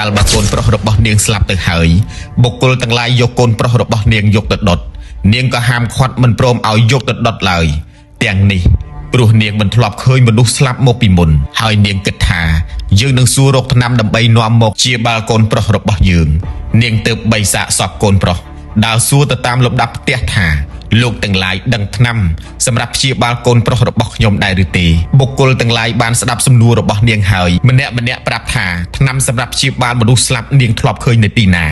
កាលបើកូនប្រុសរបស់នាងស្លាប់ទៅហើយបុគ្គលទាំងឡាយយកកូនប្រុសរបស់នាងយកទៅដុតនាងក៏ហាមឃាត់មិនព្រមឲ្យយកទៅដុតឡើយទាំងនេះព្រោះនាងមិនធ្លាប់ឃើញមនុស្សស្លាប់មកពីមុនហើយនាងគិតថាយើងនឹងសួររកថ្នាំដើម្បីនាំមកជាបាលកូនប្រុសរបស់យើងនាងទៅបីសាកសពកូនប្រុសដើរសួរទៅតាមលំដាប់ផ្ទះថាលោកទាំងឡាយដឹងថ្នាំសម្រាប់ព្យាបាលកូនប្រុសរបស់ខ្ញុំដែរឬទេបុគ្គលទាំងឡាយបានស្ដាប់សំណួររបស់នាងហើយម្នាក់ម្នាក់ប្រាប់ថាថ្នាំសម្រាប់ព្យាបាលមនុស្សស្លាប់នាងធ្លាប់ឃើញនៅទីណា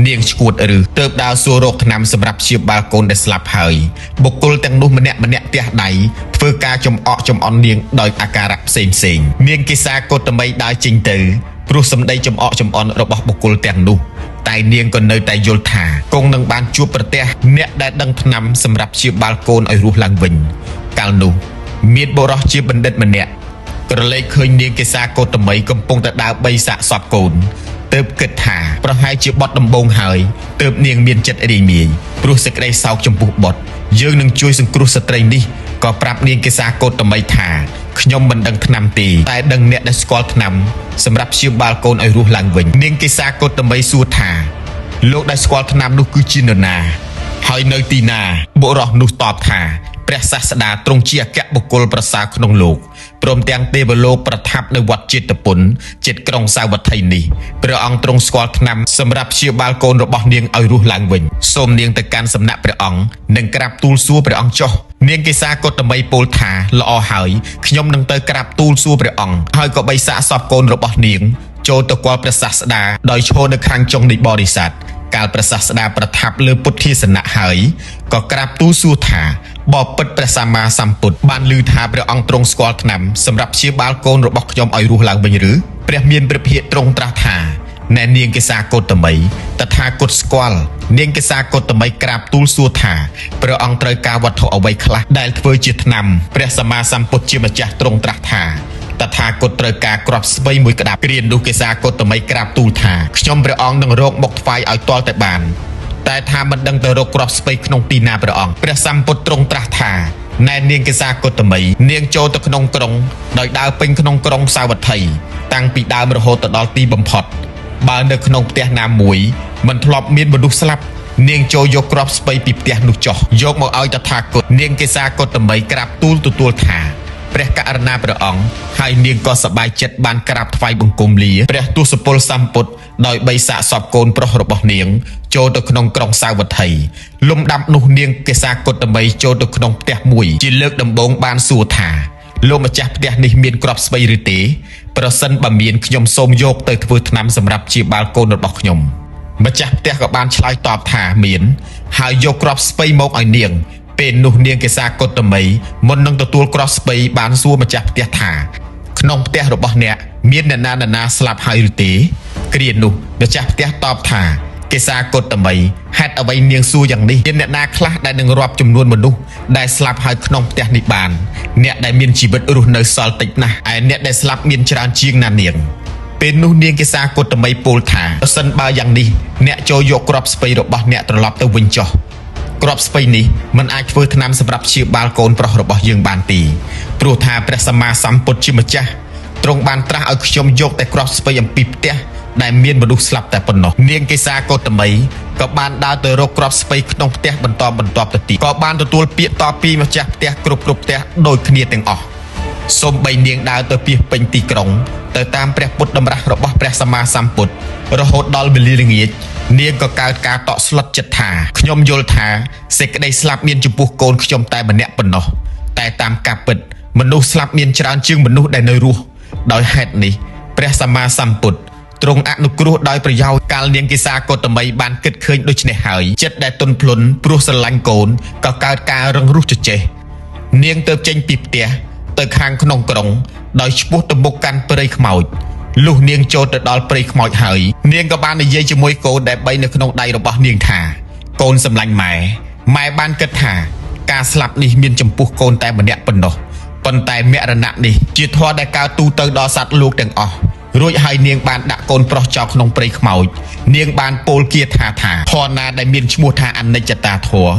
នាងឈួតឬទើបដើរសួររកថ្នាំសម្រាប់ព្យាបាលកូនដែលស្លាប់ហើយបុគ្គលទាំងនោះម្នាក់ម្នាក់ទះដៃធ្វើការចំអកចំអន់នាងដោយអាការៈផ្សេងផ្សេងនាងគិសាកោតមីដើរចេញទៅព្រោះសម្ដីចំអកចំអន់របស់បុគ្គលទាំងនោះតែនាងក៏នៅតែយល់ថាគង់នឹងបានជួបប្រទះអ្នកដែលដឹងថ្នាំសម្រាប់ព្យាបាលកូនឲ្យរស់ឡើងវិញកាលនោះមានបុរសជាបណ្ឌិតម្នាក់ក្រឡេកឃើញនាងកេសាកោតមីកំពុងតែដើរបីសាកសពកូនទើបគិតថាប្រហែលជាបត់ដំបងហើយទើបនាងមានចិត្តរាយមាយព្រោះសេចក្តីសោកចំពោះបុត្រយើងនឹងជួយសង្គ្រោះស្ត្រីនេះក៏ប្រាប់នាងកេសាកោតមីថាខ្ញុំមិនដឹងថ្នាំទេតែដឹងអ្នកដែលស្គាល់ថ្នាំសម្រាប់ព្យាបាលកូនឲ្យរស់ឡើងវិញនាងកេសាកោតមីសួរថាលោកដែលស្គាល់ថ្នាំនោះគឺជានរណាហើយនៅទីណាបុរសនោះតបថាព្រះសាស្តាទ្រង់ជាអគ្គបុគ្គលប្រសើរក្នុងលោកព្រមទាំងទេវលោកប្រថាប់នៅវត្តចេតពុនជិតក្រុងសាវត្ថីនេះព្រះអង្គទ្រង់ស្គាល់ថ្នាំសម្រាប់ព្យាបាលកូនរបស់នាងឲ្យរស់ឡើងវិញសូមនាងទៅកាន់សំណាក់ព្រះអង្គនិងក្រាបទូលសួរព្រះអង្គចុះនាងកេសាកោតមីពោលថាល្អហើយខ្ញុំនឹងទៅក្រាបទូលសួរព្រះអង្គហើយក៏បីសាកសពកូនរបស់នាងចូលទៅគាល់ព្រះសាស្តាដោយឈរនៅខាងចុងនៃបរិស័ទកាលព្រះសាស្តាប្រថាប់លើពុទ្ធាសនៈហើយក៏ក្រាបទូលសួរថាបបិទ្ធព្រះសម្មាសម្ពុទ្ធបានឮថាព្រះអង្គទ្រង់ស្គាល់ថ្នាំសម្រាប់ព្យាបាលកូនរបស់ខ្ញុំឲ្យរស់ឡើងវិញឬព្រះមានព្រះភិក្ខទ្រង់ត្រាស់ថាណែនាងកេសាកោតមីតថាគតស្គាល់នាងកេសាកោតមីក្រាបទូលសួរថាព្រះអង្គត្រូវការវត្ថុអ្វីខ្លះដែលធ្វើជាថ្នាំព្រះសម្មាសម្ពុទ្ធជាម្ចាស់ទ្រង់ត្រាស់ថាតថាគតត្រូវការគ្រាប់ស្បៃមួយក្តាប់គ្រានោះកេសាកោតមីក្រាបទូលថាខ្ញុំព្រះអង្គនឹងរកមកថ្វាយឲ្យទាល់តែបានតែថាមិនដឹងទៅរកគ្រាប់ស្បៃក្នុងទីណាព្រះអង្គព្រះសម្ពុទ្ធទ្រង់ត្រាស់ថាណែនាងកេសាកោតមីនាងចូលទៅក្នុងក្រុងដោយដើរពេញក្នុងក្រុងសាវត្ថីតាំងពីដើមរហូតទៅដល់ទីបំផុតបើនៅក្នុងផ្ទះណាមួយមិនធ្លាប់មានមនុស្សស្លាប់នាងចូលយកគ្រាប់ស្បៃពីផ្ទះនោះចុះយកមកឲ្យតថាគតនាងកេសាកោតមីក្រាបទូលទទួលថាព្រះករុណាព្រះអង្គហើយនាងក៏សប្បាយចិត្តបានក្រាបថ្វាយបង្គំលាព្រះទសពលសម្ពុទ្ធដោយបីសាកសពកូនប្រុសរបស់នាងចូលទៅក្នុងក្រុងសាវត្ថីលំដាប់នោះនាងកេសាកោតមីចូលទៅក្នុងផ្ទះមួយជាលើកដំបូងបានសួរថាលោកម្ចាស់ផ្ទះនេះមានគ្រាប់ស្បៃឬទេប្រសិនបើមានខ្ញុំសូមយកទៅធ្វើថ្នាំសម្រាប់ព្យាបាលកូនរបស់ខ្ញុំម្ចាស់ផ្ទះក៏បានឆ្លើយតបថាមានហើយយកគ្រាប់ស្បៃមកឲ្យនាងពេលនោះនាងកេសាកោតមីមុននឹងទទួលគ្រាប់ស្បៃបានសួរម្ចាស់ផ្ទះថាក្នុងផ្ទះរបស់អ្នកមានអ្នកណាអ្នកណាស្លាប់ហើយឬទេគ្រានោះម្ចាស់ផ្ទះតបថាកេសាកោតមីហេតុអ្វីនាងសួរយ៉ាងនេះមានអ្នកណាខ្លះដែលនឹងរាប់ចំនួនមនុស្សដែលស្លាប់ហើយក្នុងផ្ទះនេះបានអ្នកដែលមានជីវិតរស់នៅសល់តិចណាស់ឯអ្នកដែលស្លាប់មានច្រើនជាងណានាងពេលនោះនាងកេសាកោតមីពោលថាប្រសិនបើយ៉ាងនេះអ្នកចូលយកគ្រាប់ស្បៃរបស់អ្នកត្រឡប់ទៅវិញចុះគ្រាប់ស្បៃនេះមិនអាចធ្វើថ្នាំសម្រាប់ព្យាបាលកូនប្រុសរបស់យើងបានទេព្រោះថាព្រះសម្មាសម្ពុទ្ធជាម្ចាស់ទ្រង់បានត្រាស់ឲ្យខ្ញុំយកតែគ្រាប់ស្បៃអំពីផ្ទះដែលមានមនុស្សស្លាប់តែប៉ុណ្ណោះនាងកេសាកោតមីក៏បានដើរទៅរកគ្រាប់ស្បៃក្នុងផ្ទះបន្តបន្ទាប់ទៅទៀតក៏បានទទួលពាក្យតបពីម្ចាស់ផ្ទះគ្រប់ផ្ទះដូចគ្នាទាំងអស់សូម្បីនាងដើរទៅពាសពេញទីក្រុងទៅតាមព្រះពុទ្ធតម្រាស់របស់ព្រះសម្មាសម្ពុទ្ធរហូតដល់វេលាល្ងាចនាងក៏កើតការតក់ស្លុតចិត្តថាខ្ញុំយល់ថាសេចក្តីស្លាប់មានចំពោះកូនខ្ញុំតែម្នាក់ប៉ុណ្ណោះតែតាមការពិតមនុស្សស្លាប់មានច្រើនជាងមនុស្សដែលនៅរស់ដោយហេតុនេះព្រះសម្មាសម្ពុទ្ធទ្រង់អនុគ្រោះដោយប្រយោជន៍កាលនាងកេសាកោតមីបានគិតឃើញដូច្នេះហើយចិត្តដែលទន់ភ្លន់ព្រោះស្រឡាញ់កូនក៏កើតការរឹងរូសជជែះនាងទៅចេញពីផ្ទះទៅខាងក្នុងក្រុងដោយឈ្មោះទៅមុខកាន់ព្រៃខ្មោចលុះនាងចូលទៅដល់ព្រៃខ្មោចហើយនាងក៏បាននិយាយជាមួយកូនដែលបីនៅក្នុងដៃរបស់នាងថាកូនសម្លាញ់ម៉ែម៉ែបានគិតថាការស្លាប់នេះមានចំពោះកូនតែម្នាក់ប៉ុណ្ណោះប៉ុន្តែមរណៈនេះជាធម៌ដែលកើតទូទៅដល់សត្វលោកទាំងអស់រួចហើយនាងបានដាក់កូនប្រុសចោលក្នុងព្រៃខ្មោចនាងបានពោលគាថាថាធម៌ណាដែលមានឈ្មោះថាអនិច្ចតាធម៌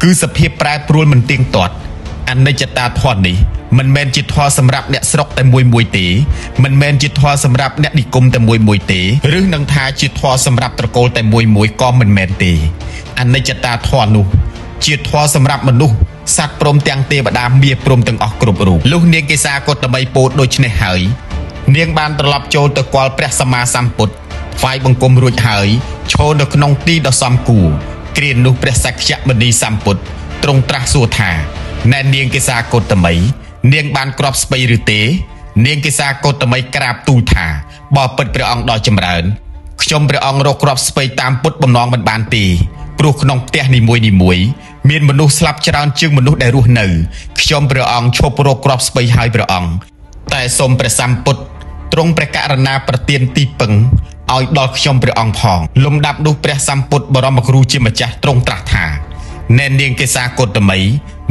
គឺសភាពប្រែប្រួលមិនទៀងទាត់ អនិច្ចតាធម៌នេះមិនមែនជាធម៌សម្រាប់អ្នកស្រុកតែមួយមួយទេមិនមែនជាធម៌សម្រាប់អ្នកនិគមតែមួយមួយទេឬនឹងថាជាធម៌សម្រាប់ត្រកូលតែមួយមួយក៏មិនមែនទេអនិច្ចតាធម៌នោះជាធម៌សម្រាប់មនុស្សសត្វព្រមទាំងទេវតាមាព្រមទាំងអស់គ្រប់រូបលុះនាងកេសាកោតមីពោលដូច្នេះហើយនាងបានត្រឡប់ចូលទៅគាល់ព្រះសម្មាសម្ពុទ្ធថ្វាយបង្គំរួចហើយឈរនៅក្នុងទីដ៏សមគួរគ្រានោះព្រះសក្យមុនីសម្ពុទ្ធទ្រង់ត្រាស់សួរថាណែនាងកេសាកោតមីនាងបានគ្រាប់ស្បៃឬទេនាងកេសាកោតមីក្រាបទូលថាបបិទ្ធព្រះអង្គដ៏ចម្រើនខ្ញុំព្រះអង្គរកគ្រាប់ស្បៃតាមពុទ្ធបំណងមិនបានទេព្រោះក្នុងផ្ទះនីមួយនីមួយមានមនុស្សស្លាប់ច្រើនជាងមនុស្សដែលរស់នៅខ្ញុំព្រះអង្គឈប់រកគ្រាប់ស្បៃហើយព្រះអង្គតែសូមព្រះសម្ពុទ្ធទ្រង់ព្រះករុណាប្រទានទីពឹងឲ្យដល់ខ្ញុំព្រះអង្គផងលំដាប់នោះព្រះសម្ពុទ្ធបរមគ្រូជាម្ចាស់ទ្រង់ត្រាស់ថាណែនាងកេសាកោតមី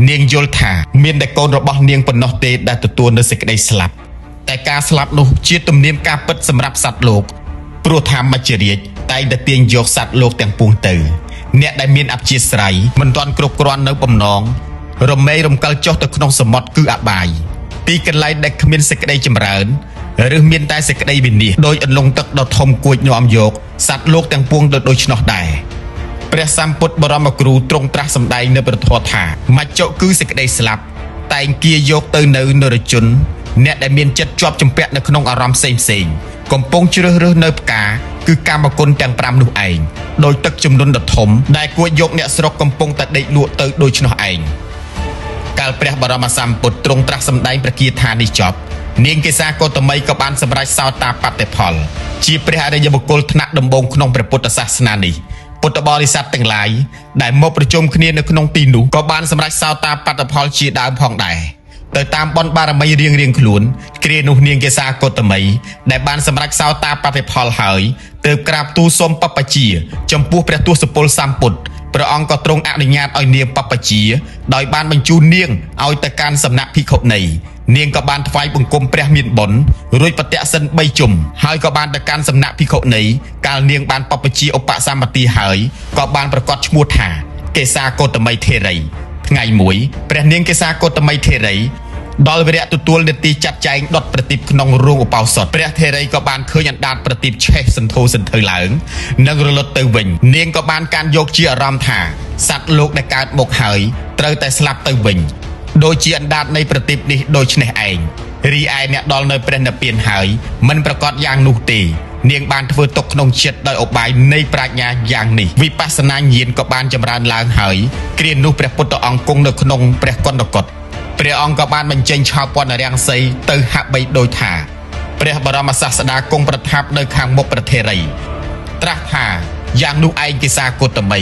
នាងយល់ថាមានតែកូនរបស់នាងប៉ុណ្ណោះទេដែលទទួលនៅសេចក្តីស្លាប់តែការស្លាប់នោះជាទំនៀមការពិតសម្រាប់សត្វលោកព្រោះថាមច្ចរាជតែងតែទាញយកសត្វលោកទាំងពួងទៅអ្នកដែលមានអព្យាស្រ័យមិនទាន់គ្រប់គ្រាន់នៅបំណងរមែងរំកិលចុះទៅក្នុងសមុទ្រគឺអបាយទីកន្លែងដែលគ្មានសេចក្តីចម្រើនឬមានតែសេចក្តីវិនាសដោយអន្លង់ទឹកដ៏ធំគួចនាំយកសត្វលោកទាំងពួងទៅដូច្នោះដែរព្រះសម្ពុទ្ធបរមគ្រូទ្រង់ត្រាស់សម្ដែងនៅព្រះធម៌ថាមច្ចុគឺសេចក្តីស្លាប់តែងគៀយកទៅនៅនរជនអ្នកដែលមានចិត្តជាប់ជំពាក់នៅក្នុងអារម្មណ៍ផ្សេងផ្សេងកំពុងជ្រើសរើសនៅផ្កាគឺកាមគុណទាំង5នោះឯងដោយទឹកចំនួនដ៏ធំដែលគួចយកអ្នកស្រុកកំពុងតែដេកលក់ទៅដូច្នោះឯងកាលព្រះបរមសម្ពុទ្ធទ្រង់ត្រាស់សម្ដែងព្រះគាថានេះចប់នាងកេសាកោតមីក៏បានសម្រេចសោតាបត្តិផលជាព្រះអរិយបុគ្គលថ្នាក់ដំបូងក្នុងព្រះពុទ្ធសាសនានេះពុទ្ធបរិស័ទទាំងឡាយដែលមកប្រជុំគ្នានៅក្នុងទីនោះក៏បានសម្រេចសោតាបត្តិផលជាដើមផងដែរទៅតាមបុណ្យបារមីរៀងៗខ្លួនគ្រានោះនាងកេសាកោតមីដែលបានសម្រេចសោតាបត្តិផលហើយទើបក្រាបទូលសូមបព្វជិចំពោះព្រះទសពលសម្ពុទ្ធព្រះអង្គក៏ទ្រង់អនុញ្ញាតឲ្យនាងបព្វជិដោយបានបញ្ជូននាងឲ្យទៅកាន់សំណាក់ភិក្ខុនីនាងក៏បានថ្វាយបង្គំព្រះមានបុណ្យរួចបតិសិន3ជុំហើយក៏បានទៅកាន់សំណាក់ភិក្ខុនីកាលនាងបានបព្វជិឧបសម្បទាហើយក៏បានប្រកាសឈ្មោះថាកេសាកោតមីថេរីថ្ងៃមួយព្រះនាងកេសាកោតមីថេរីដល់វរៈទទួលនាទីចាត់ចែងដុតប្រទីបក្នុងរោងឧបោសថព្រះថេរីក៏បានឃើញអណ្ដាតប្រទីបឆេះសន្ធោសន្ធៅឡើងនិងរលត់ទៅវិញនាងក៏បានកាន់យកជាអារម្មណ៍ថាសត្វលោកដែលកើតមកហើយត្រូវតែស្លាប់ទៅវិញដូចជាអណ្ដាតនៃប្រទីបនេះដូច្នេះឯងរីឯអ្នកដល់នៅព្រះនិព្វានហើយមិនប្រកាសយ៉ាងនោះទេនាងបានធ្វើទុកក្នុងចិត្តដោយឧបាយនៃប្រាជ្ញាយ៉ាងនេះវិបស្សនាញាណក៏បានចម្រើនឡើងហើយគ្រានោះព្រះពុទ្ធអង្គគង់នៅក្នុងព្រះកណ្ដកុដព្រះអង្គក៏បានបញ្ចេញឆោពន្ធរាំងសីទៅហាក់បីដូចថាព្រះបរមសាស្តាគង់ប្រថាប់នៅខាងមុខព្រះថេរីត្រាស់ថាយ៉ាងនោះឯងកេសាកោតមី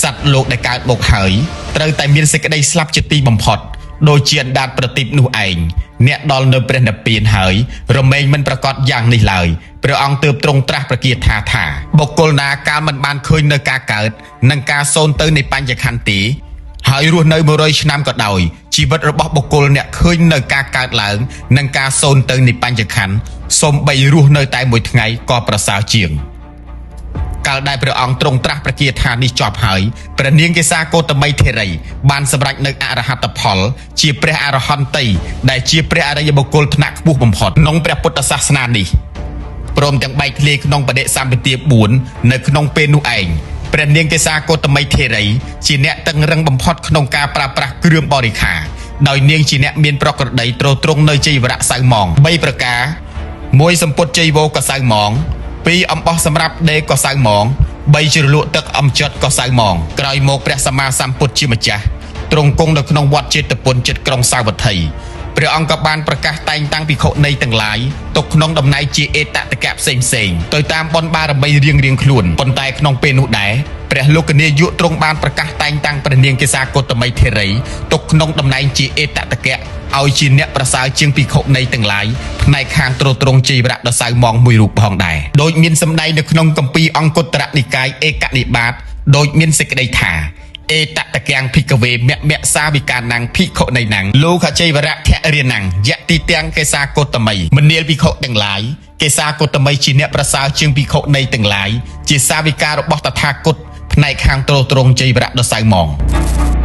សត្វលោកដែលកើតមកហើយត្រូវតែមានសេចក្តីស្លាប់ជាទីបំផុតដូចជាអណ្ដាតប្រទីបនោះឯងអ្នកដល់នៅព្រះនិព្វានហើយរមែងមិនប្រកាសយ៉ាងនេះឡើយព្រះអង្គទើបទ្រង់ត្រាស់ប្រគាថាថាបុគ្គលណាកាលមិនបានឃើញនៅការកើតនិងការសូន្យទៅនៃបញ្ញខន្ទីហើយរស់នៅ100ឆ្នាំក៏ដោយជីវិតរបស់បុគ្គលអ្នកឃើញនៅការកើតឡើងនិងការសូន្យទៅនៃបញ្ញខន្តិសូម្បីរស់នៅតែមួយថ្ងៃក៏ប្រសើរជាងកាលដែលព្រះអង្គទ្រង់ត្រាស់ប្រគាថានេះចប់ហើយព្រះនាងកេសាកោតមីថេរីបានសម្រេចនៅអរហត្តផលជាព្រះអរហន្តីដែលជាព្រះអរិយបុគ្គលថ្នាក់ខ្ពស់បំផុតក្នុងព្រះពុទ្ធសាសនានេះព្រមទាំងបែកធ្លាយក្នុងបដិសម្បទា4នៅក្នុងពេលនោះឯងព្រះនាងកេសាកោតមីថេរីជាអ្នកតឹងរឹងបំផុតក្នុងការប្រើប្រាស់គ្រឿងបរិក្ខារដោយនាងជាអ្នកមានប្រក្រតីទ្រទ្រង់នៅចីវរៈសៅម៉ង3ប្រការ1សម្ពុតចីវរក៏សៅម៉ង2អំបោះសម្រាប់ដេកក៏សៅម៉ង3ជ្រលក់ទឹកអំចត់ក៏សៅម៉ងក្រោយមកព្រះសម្មាសម្ពុទ្ធជាម្ចាស់ទ្រង់គង់នៅក្នុងវត្តចេតពុនជិតក្រុងសាវត្ថីព្រះអង្គក៏បានប្រកាសតែងតាំងភិក្ខុនីទាំងឡាយទុកក្នុងតំណែងជាអេតតកៈផ្សេងៗទៅតាមបុណ្យបារមីរៀងៗខ្លួនប៉ុន្តែក្នុងពេលនោះដែរព្រះលោកនាយកទ្រង់បានប្រកាសតែងតាំងព្រះនាងកេសាកោតមីថេរីទុកក្នុងតំណែងជាអេតតកៈឲ្យជាអ្នកប្រសើរជាងភិក្ខុនីទាំងឡាយផ្នែកខាងទ្រទ្រង់ជីវរៈដ៏សៅម៉ងមួយរូបផងដែរដោយមានសម្ដែងនៅក្នុងគម្ពីរអង្គុត្តរនិកាយឯកនិបាតដោយមានសេចក្តីថាអេតតកាំងភិក្ខវេមៈមៈសាវិកាណាំងភិក្ខុនីណាំងលោកជ័យវរៈធរិណាំងយៈទីទាំងកេសាកោតមីមនាលភិក្ខុទាំងឡាយកេសាកោតមីជាអ្នកប្រសើរជាងភិក្ខុនីទាំងឡាយជាសាវិការបស់តថាគតផ្នែកខាងទ្រទ្រង់ជ័យវរៈដ៏សៅម៉ង។